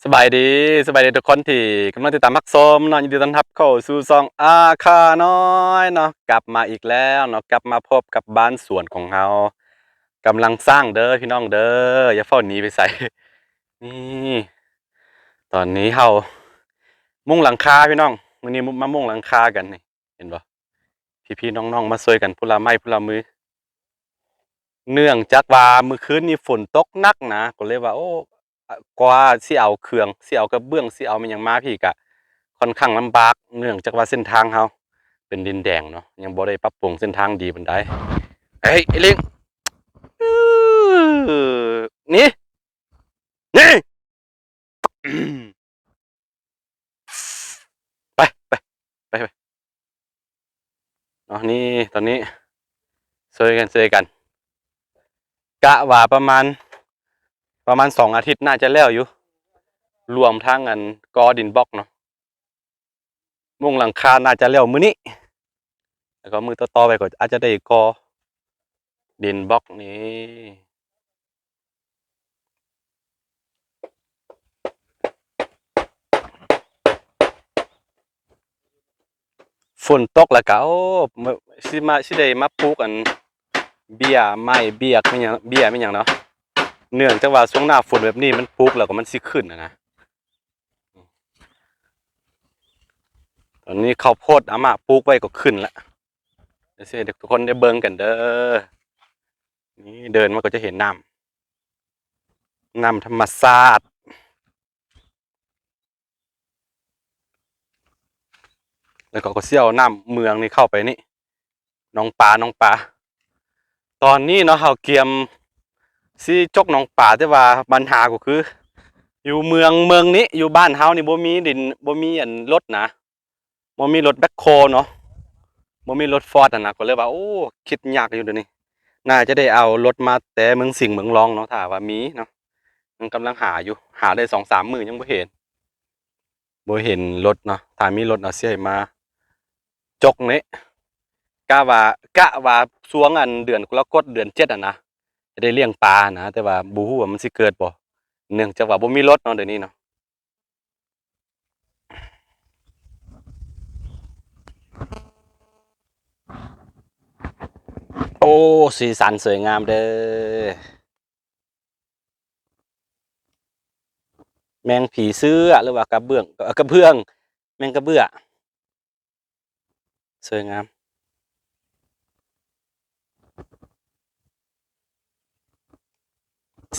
ສະບາຍດີ, ສະບາຍດີທຸກຄົນທີ່ກຳລັງຕິດຕາມຮັບຊົມເນາະ. ຍິນດີຕ້ອນຮັບເຂົ້າສູ່ຊ່ອງອາຄານ້ອຍເນາະ, ກັບມາອີກແລ້ວເນາະ, ກັບມາພົບກັບບ້ານສວນຂອງເຮົາ. ກຳລັງສ້າງເດີພີ່ນ້ອງເດີ, ຢ່າຟ້າວໜີໄປໃສ. ນີ້ ຕອນນີ້ເຮົາມຸງຫຼັງຄາພີ່ນ້ອງ, ມື້ນີ້ມາມຸງຫຼັງຄາກັນນີ້. ເຫັນບໍ່? ພີ່ໆນ້ອງໆມາຊ່ວຍກັນຜູ້ລະໄມ້ຜູ້ລະມື. ເນື່ອງຈາກວ່າມື້ຄືນນີ້ຝົນຕົກໜັກນະ, ກໍເລີຍວ່າ ໂອ້ ກວ່າຊິເອົາເຄື່ອງ ຊິເອົາກະເບື້ອງ ຊິເອົາແມ່ນຫຍັງມາພີ້ກະຄ່ອນຂ້າງລຳບາກ, ເນື່ອງຈາກວ່າເສັ້ນທາງເຮົາເປັນດິນແດງເນາະ, ຍັງບໍ່ໄດ້ປັບປຸງເສັ້ນທາງດີປານໃດ. ເອີຍ ອີລິງ ນີ້ ນີ້ ໄປ ໄປ ໄປ ໄປເນາະ. ນີ້ ຕອນນີ້ຊ່ວຍກັນ ຊ່ວຍກັນ, ກະວ່າປະມານ ປະມານສອງອາທິດໜ້າຈະແລ້ວຢູ່, ລວມທັງອັນກໍ່ດິນບລັອກເນາະ. ມຸງຫຼັງຄາໜ້າຈະແລ້ວມື້ນີ້, ແລ້ວກໍມື້ຕໍ່ໆໄປກໍອາດຈະໄດ້ກໍ່ດິນບລັອກນີ້. ຝົນຕົກແລ້ວກະ ໂອ້ ຊິມາ ຊິໄດ້ມາປູກອັນເບ້ຍໄມ້ ເບ້ຍແມ່ນຫຍັງ ເບ້ຍແມ່ນຫຍັງເນາະ, ເນື່ອງຈາກວ່າຊ່ວງໜ້າຝົນແບບນີ້ມັນປູກແລ້ວກໍມັນຊິຂຶ້ນຫັ້ນນະ. ຕອນນີ້ເຂົ້າໂພດອາມ່າປູກໄວ້ກໍຂຶ້ນລະ, ດຽວຊິໃຫ້ທຸກຄົນໄດ້ເບິ່ງກັນເດີ. ນີ້ເດີນມາກໍຈະເຫັນນ້ຳ ນ້ຳທຳມະຊາດ, ແລ້ວກໍ ກໍຊິເອົານ້ຳເມືອງນີ້ເຂົ້າໄປນີ້ ໜອງປາ ໜອງປາ. ຕອນນີ້ເນາະ ເຮົາກຽມຊິຈົກໜອງປາ, ແຕ່ວ່າບັນຫາກໍຄື ຢູ່ເມືອງ ເມືອງນີ້ ຢູ່ບ້ານເຮົານີ້ບໍ່ມີດິນ ບໍ່ມີອັນລົດນະ, ບໍ່ມີລົດແບັກໂຄເນາະ, ບໍ່ມີລົດຟອດຫັ້ນນະ, ກໍເລີຍວ່າ ໂອ້ ຄິດຍາກຢູ່ດຽວນີ້. ໜ້າຈະໄດ້ເອົາລົດມາແຕ່ເມືອງສິງ ເມືອງລອງເນາະ, ຖ້າວ່າມີເນາະ. ຍັງກຳລັງຫາຢູ່, ຫາໄດ້ສອງສາມມື້ຍັງບໍ່ເຫັນ ບໍ່ເຫັນລົດເນາະ. ຖ້າມີລົດເນາະ ຊິໃຫ້ມາຈົກນີ້, ກະວ່າ ກະວ່າຊ່ວງອັນເດືອນກໍລະກົດ ເດືອນເຈັດຫັ້ນນະ ຈະໄດ້ລ້ຽງປານະ, ແຕ່ວ່າບໍ່ຮູ້ວ່າມັນຊິເກີດບໍ່, ເນື່ອງຈາກວ່າບໍ່ມີລົດເນາະ ດຽວນີ້ເນາະ. ໂອ້ ສີສັນສວຍງາມເດີ. ແມງຜີເສືອ ຫຼືວ່າກະເບື້ອງ ເອີ ກະເບື້ອງ ແມງກະເບື້ອ ສວຍງາມ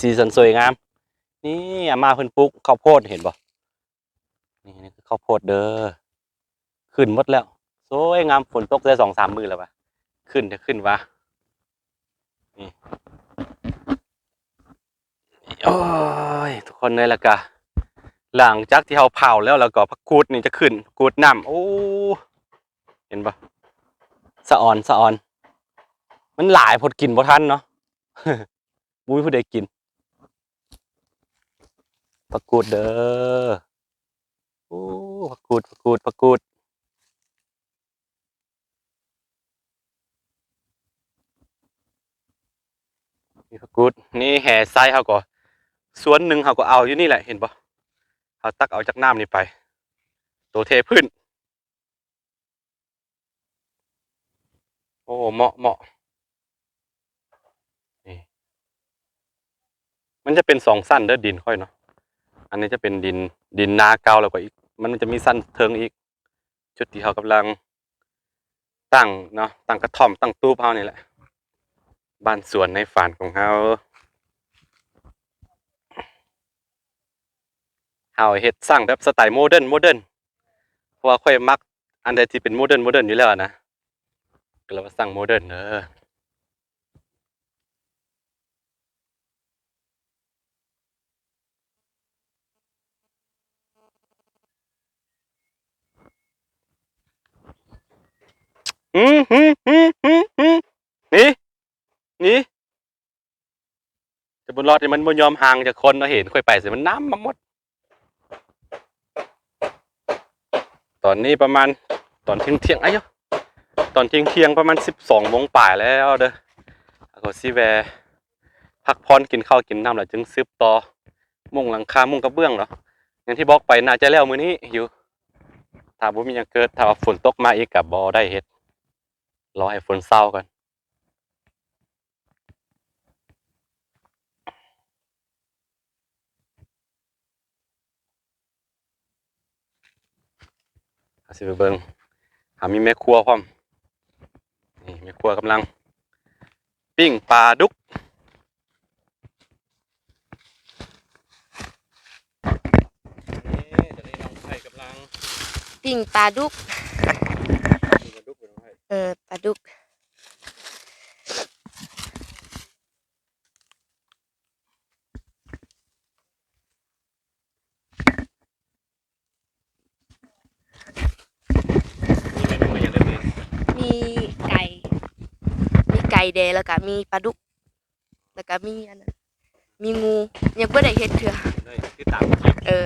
ສີສັນສວຍງາມ. ນີ້ອາມ່າເພິ່ນປູກເຂົ້າໂພດ ເຫັນບໍ່? ນີ້ ນີ້ຄືເຂົ້າໂພດເດີ ຂຶ້ນໝົດແລ້ວ ສວຍງາມ. ຝົນຕົກໄດ້ສອງສາມມື້ແລ້ວວ່າ ຂຶ້ນ ຈະຂຶ້ນວ່າ ນີ້ ໂອ້ຍ ທຸກຄົນເອີຍ. ແລ້ວກະຫຼັງຈາກທີ່ເຮົາເຜົາແລ້ວ ແລ້ວກໍຜັກກູດນີ້ຈະຂຶ້ນ ກູດນ້ຳ. ໂອ້ ເຫັນບໍ່? ສະອອນ ສະອອນ ມັນຫຼາຍໂພດ ກິນບໍ່ທັນເນາະ. ບໍ່ມີຜູ້ໃດກິນ ຜັກກູດເດີ. ໂອ້ ຜັກກູດ ຜັກກູດ ຜັກກູດ ມີຜັກກູດ. ນີ້ແຫໄຊເຮົາກໍ ສ່ວນໜຶ່ງເຮົາກໍເອົາຢູ່ນີ້ແຫຼະ ເຫັນບໍ່? ເຮົາຕັກເອົາຈາກນ້ຳນີ້ໄປ ໂຕເທພື້ນ. ໂອ້ ເໝາະ ເໝາະ ນີ້ ມັນຈະເປັນສອງຊັ້ນເດີ ດິນຂ້ອຍເນາະ. ອັນນີ້ຈະເປັນດິນ ດິນນາເກົ່າ ແລ້ວກໍອີກ ມັນຈະມີຊັ້ນເທິງອີກ ຈຸດທີ່ເຮົາກຳລັງຕັ້ງເນາະ ຕັ້ງກະທ່ອມ ຕັ້ງຕູບເຮົານີ້ແຫຼະ. ບ້ານສວນໃນຝັນຂອງເຮົາ ເຮົາເຮັດສ້າງແບບສະໄຕໂມເດີນ ໂມເດີນ ເພາະວ່າຂ້ອຍມັກອັນໃດທີ່ເປັນໂມເດີນ ໂມເດີນຢູ່ແລ້ວນະ ກໍເລີຍວ່າສ້າງໂມເດີນເດີ. ອືມ ນີ້ ນີ້ ຈະບຸນລອດນີ້ມັນບໍ່ຍອມຫ່າງຈາກຄົນເນາະ, ເຫັນຂ້ອຍໄປໃສມັນນຳມາໝົດ. ຕອນນີ້ປະມານຕອນທ່ຽງໆ ອາຍ ຕອນທ່ຽງໆ ປະມານສິບສອງໂມງປາຍແລ້ວເດີ. ເຮົາກໍຊິແວ່ພັກຜ່ອນ ກິນເຂົ້າກິນນ້ຳ ແລ້ວຈຶ່ງສືບຕໍ່ ມຸງຫຼັງຄາ ມຸງກະເບື້ອງເນາະ. ຢ່າງທີ່ບອກໄປ ໜ້າຈະແລ້ວມື້ນີ້ຢູ່ ຖ້າບໍ່ມີຫຍັງເກີດ. ຖ້າວ່າຝົນຕົກມາອີກກໍບໍ່ໄດ້ເຮັດ ລໍໃຫ້ຝົນເຊົາກ່ອນ. ເຮົາຊິໄປເບິ່ງ ເຮົາມີແມ່ຄົວພ້ອມ. ນີ້ແມ່ຄົວກຳລັງປີ້ງປາດຸກ. ນີ້ ຕອນນີ້ນ້ອງໄພກຳລັງ ປີ້ງປາດຸກ ເອີ ປາດຸກ. ມີເມນູຫຍັງແດ່? ມີໄກ່ ມີໄກ່ແດ່ ແລ້ວກະມີປາດຸກ ແລ້ວກະມີອັນນັ້ນ ມີໝູ ຍັງບໍ່ໄດ້ເຮັດເທື່ອ ໄດ້ຕິດຕາມຄລິບ ເອີ.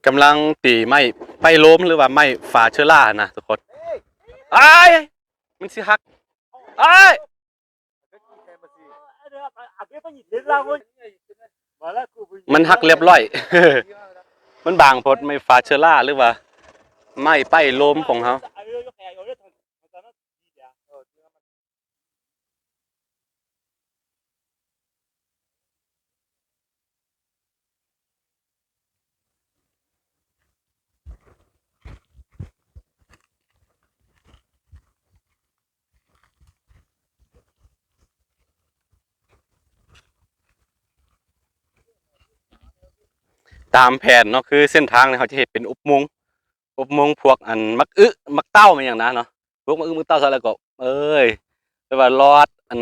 ກຳລັງຕີໄມ້ໄປ້ລົມ ຫຼືວ່າໄມ້ຟາເຊື້ອລາຫັ້ນນະທຸກຄົນ. ອ້າຍ ມັນຊິຫັກ ອ້າຍ. ມັນຫັກລຽບລ້ອຍ ມັນບາງໂພດ ໄມ້ຟາເຊື້ອລາ ຫຼືວ່າໄມ້ໄປ້ລົມຂອງເຮົາ. ຕາມແຜນເນາະ ຄືເສັ້ນທາງນີ້ເຮົາຈະເຮັດເປັນອົບໂມງ ອົບໂມງພວກອັນໝາກອຶ ໝາກເຕົ້າ ແມ່ນຫຍັງນະເນາະ ພວກໝາກອຶ ໝາກເຕົ້າ ແລ້ວກໍ ເອີຍ ແບບວ່າລອດອັນ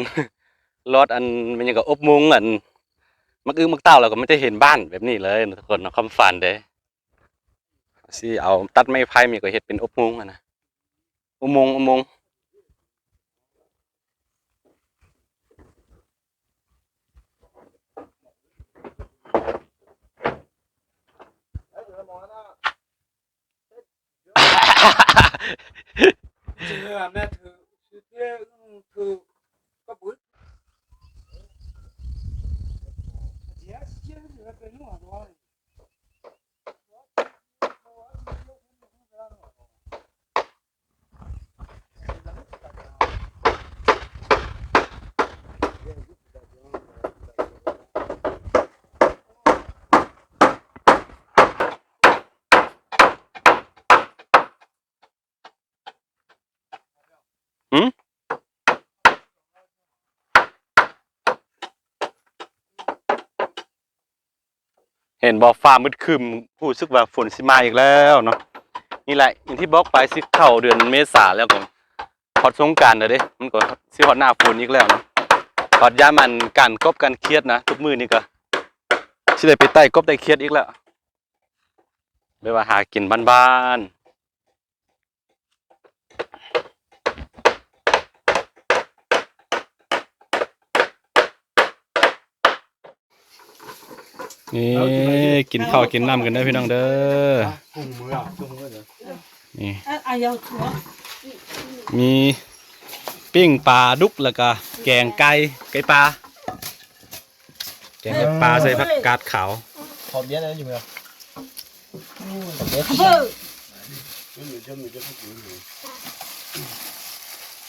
ລອດອັນ ແມ່ນຫຍັງ ກໍອົບໂມງອັນໝາກອຶ ໝາກເຕົ້າ ແລ້ວກໍມັນຈະເຫັນບ້ານແບບນີ້ເລີຍເນາະທຸກຄົນເນາະ. ຄວາມຝັນເດ້ ຊິເອົາຕັດໄມ້ໄຜ່ ມີກໍເຮັດເປັນອົບໂມງຫັ້ນນະ ອຸໂມງ ອຸໂມງ. ຫືມ ເຫັນບໍ່ ຟ້າມືດຄຶ້ມ ຮູ້ສຶກວ່າຝົນຊິມາອີກແລ້ວເນາະ. ນີ້ແຫຼະ ຢ່າງທີ່ບອກໄປ ຊິເຂົ້າເດືອນເມສາແລ້ວ ກໍຮອດສົງການແລ້ວເດ້ ມັນກໍຊິຮອດໜ້າຝົນອີກແລ້ວເນາະ. ຮອດຍາມອັນການກົບການຄຽດນະ ທຸກມື້ນີ້ກໍຊິໄດ້ໄປໄຕ່ກົບໄຕ່ຄຽດອີກແລ້ວ ແບບວ່າຫາກິນບ້ານໆ. ນີ້ ກິນເຂົ້າກິນນ້ຳກັນເດີພີ່ນ້ອງເດີ. ນີ້ ມີປີ້ງປາດຸກ ແລ້ວກະແກງໄກ່ ໄກ່ປ່າ. ແກງເຫັດປ່າໃສ່ຜັກກາດຂາວ. ຂອບເບັດອັນນັ້ນຢູ່ເມືອງ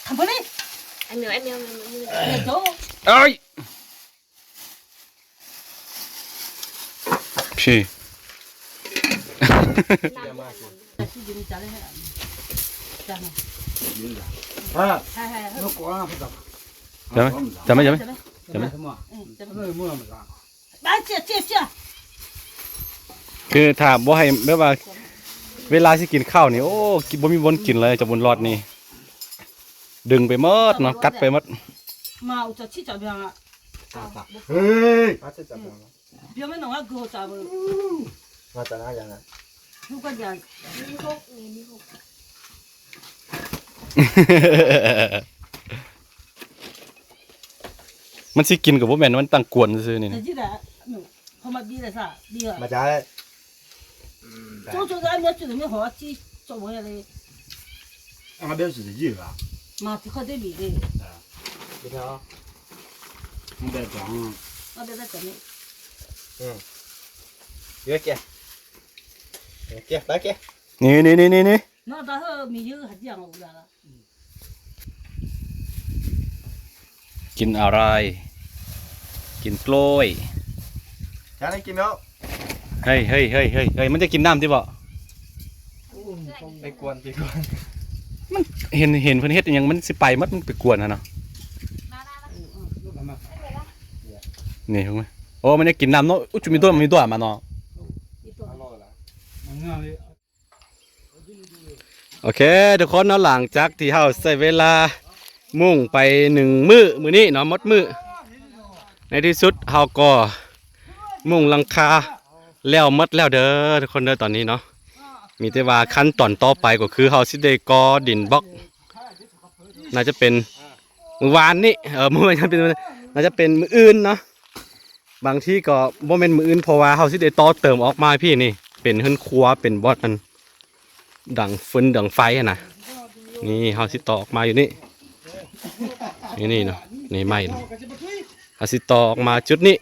ຂອບເບັດ ເອີຍ ພີ້ ຈຳໄວ້ ຈຳໄວ້ ຈຳໄວ້ ຈຳໄວ້. ຄືຖ້າບໍ່ໃຫ້ແບບວ່າ ເວລາຊິກິນເຂົ້ານີ້ ໂອ້ ກິນ ບໍ່ມີບ່ອນກິນເລີຍ ເຈົ້າບຸນລອດນີ້ ດຶງໄປໝົດເນາະ ກັດໄປໝົດ. ເຮີ້ຍ ມັນຊິກິນກໍບໍ່ແມ່ນ ມັນຕັ້ງກວນຊື່ໆນີ້ນະ. မတ်ဘီလႄႈသႃႇ ဘီဢႃႈ မတ်ၸႃႉလႄႈ ၸူဝ်ႈၸူဝ်ႈၸႃႉ မႄႈၸူဝ်ႈမႄႈႁေႃၸီႉ ၸူဝ်ႈမႄႈလႄႈ ဢႃႈ မႄႈၸူဝ်ႈၸီႉလႄႈ မႃးတီႈၶဝ်တႄႉဘီႇလႄႈ ဢႃႈ မႄႈၸူဝ်ႈ မႄႈၸူဝ်ႈ မႄႈၸူဝ်ႈၼႆႉ ဢိုမ်း ယိူဝ်းၵႄႈ ယိူဝ်းၵႄႈ ပႆၵႄႈ ၼႆႉ ၼႆႉ ၼေႃႈ တႃႇႁိူဝ်းမီးယိူဝ်း ႁႃၸႅင်ႈဢဝ်လႃႈ ກິນອະໄລ ກິນກ້ວຍ ຈານໄດ້ກິນແລ້ວ ເຮີ້ຍ ເຮີ້ຍ ເຮີ້ຍ ເຮີ້ຍ ເຮີ້ຍ ມັນຈະກິນນ້ຳຕິບໍ່? ໄປກວນ ໄປກວນ ມັນເຫັນ ເຫັນເພິ່ນເຮັດອີ່ຫຍັງ ມັນຊິໄປໝົດ ມັນໄປກວນຫັ້ນນະ ນີ້ເຫັນໄໝ? ໂອ້ ມັນຈະກິນນ້ຳເນາະ ອຸ ມີຕົວ ມີຕົວມາເນາະ. ໂອເຄທຸກຄົນເນາະ ຫຼັງຈາກທີ່ເຮົາໃຊ້ເວລາມຸງໄປໜຶ່ງມື້ ມື້ນີ້ເນາະ ໝົດມື້ ໃນທີ່ສຸດເຮົາກໍມຸງຫຼັງຄາແລ້ວໝົດແລ້ວເດີທຸກຄົນເດີ ຕອນນີ້ເນາະ ມີແຕ່ວ່າຂັ້ນຕອນຕໍ່ໄປກໍຄືເຮົາຊິໄດ້ກໍ່ດິນບລັອກ ໜ້າຈະເປັນມື້ວານນີ້ ເອີ ບໍ່ແມ່ນ ໜ້າຈະເປັນມື້ອື່ນເນາະ. ບາງທີກໍບໍ່ແມ່ນມື້ອື່ນ ເພາະວ່າເຮົາຊິໄດ້ຕໍ່ເຕີມອອກມາພີ້ນີ້ ເປັນເຮືອນຄົວ ເປັນບ່ອນອັນດັງຟືນດັງໄຟຫັ້ນນະ ນີ້ເຮົາຊິຕໍ່ອອກມາຢູ່ນີ້ ນີ້ ນີ້ເນາະ ນີ້ໄມ້ເນາະ ເຮົາຊິຕໍ່ອອກມາຈຸດນີ້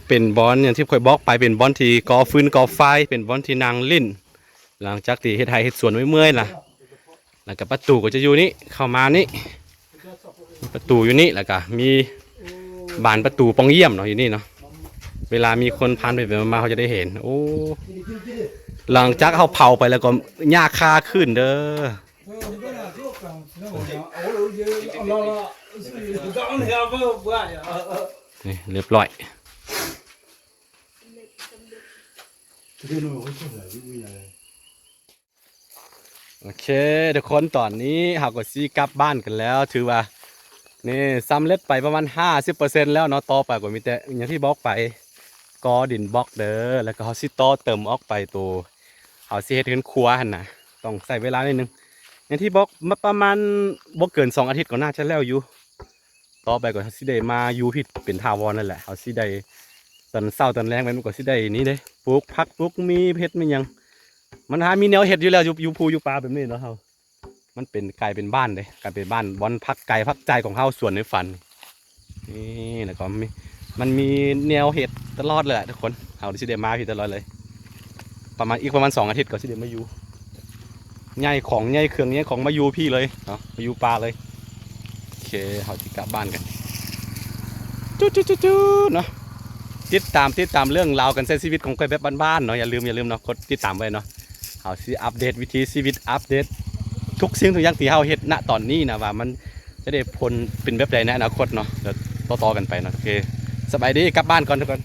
ເປັນບ່ອນຢ່າງທີ່ຂ້ອຍບອກໄປ ເປັນບ່ອນທີ່ກໍ່ຟືນກໍ່ໄຟ ເປັນບ່ອນທີ່ນັ່ງຫຼິ້ນ ຫຼັງຈາກທີ່ເຮັດໄຮ່ເຮັດສວນເມື່ອຍໆລະ ແລ້ວກໍປະຕູກໍຈະຢູ່ນີ້ ເຂົ້າມານີ້ ປະຕູຢູ່ນີ້ ແລ້ວກໍມີບານປະຕູປ່ອງຢ້ຽມເນາະ ຢູ່ນີ້ເນາະ ເວລາມີຄົນຜ່ານໄປໆມາໆ ເຂົາຈະໄດ້ເຫັນ. ໂອ້ ຫຼັງຈາກເຮົາເຜົາໄປແລ້ວກໍຫຍ້າຄາຂຶ້ນເດີ. ນີ້ ລຽບຮ້ອຍ. ໂອເຄທຸກຄົນ ຕອນນີ້ເຮົາກໍຊິກັບບ້ານກັນແລ້ວ ຖືວ່ານີ້ສຳເລັດໄປປະມານຫ້າສິບເປີເຊັນແລ້ວເນາະ. ຕໍ່ໄປກໍມີແຕ່ຢ່າງທີ່ບອກໄປ ກໍ່ດິນບລັອກເດີ ແລ້ວກໍເຮົາຊິຕໍ່ເຕີມອອກໄປໂຕ ເຮົາຊິເຮັດເຮືອນຄົວຫັ້ນນະ ຕ້ອງໃຊ້ເວລາໜ້ອຍໜຶ່ງ ຢ່າງທີ່ບອກ ມາປະມານບໍ່ເກີນສອງອາທິດກໍໜ້າຈະແລ້ວຢູ່. ຕໍ່ໄປກໍເຮົາຊິໄດ້ມາຢູ່ພີ້ເປັນຖາວອນນັ້ນແຫຼະ ເຮົາຊິໄດ້ ຕອນເຊົ້າຕອນແລງໄປ ມັນກໍຊິໄດ້ນີ້ເດ້ ປູກຜັກປູກໝີ່ ເຮັດແມ່ນຫຍັງ ມັນຫາມີແນວເຮັດຢູ່ແລ້ວ ຢູ່ ຢູ່ພູຢູ່ປ່າແບບນີ້ເນາະເຮົາ ມັນເປັນ ກາຍເປັນບ້ານເດ້ ກາຍເປັນບ້ານ ບ່ອນພັກກາຍພັກໃຈຂອງເຮົາ ສວນໃນຝັນ. ນີ້ ແລ້ວກໍມີ ມັນມີແນວເຮັດຕະຫຼອດເລີຍແຫຼະທຸກຄົນ ເຮົາຊິໄດ້ມາພີ້ຕະຫຼອດເລີຍ ປະມານ ອີກປະມານສອງອາທິດກໍຊິໄດ້ມາຢູ່ ຍ້າຍຂອງ ຍ້າຍເຄື່ອງ ຍ້າຍຂອງມາຢູ່ພີ້ເລີຍເນາະ ມາຢູ່ປ່າເລີຍ. ໂອເຄ ເຮົາຊິກັບບ້ານກັນ ຈຸດໆໆໆ ເນາະ ຕິດຕາມ ຕິດຕາມເລື່ອງລາວການໃຊ້ຊີວິດຂອງຂ້ອຍແບບບ້ານໆເນາະ ຢ່າລືມ ຢ່າລືມເນາະ ກົດຕິດຕາມໄວ້ເນາະ. ເຮົາຊິອັບເດດວິຖີຊີວິດ ອັບເດດທຸກສິ່ງທຸກຢ່າງທີ່ເຮົາເຮັດນະຕອນນີ້ນະ ວ່າມັນຈະໄດ້ຜົນເປັນແບບໃດໃນອະນາຄົດເນາະ ດຽວຕໍ່ໆກັນໄປເນາະ. ໂອເຄ ສະບາຍດີ ກັບບ້ານກ່ອນທຸກຄົນ.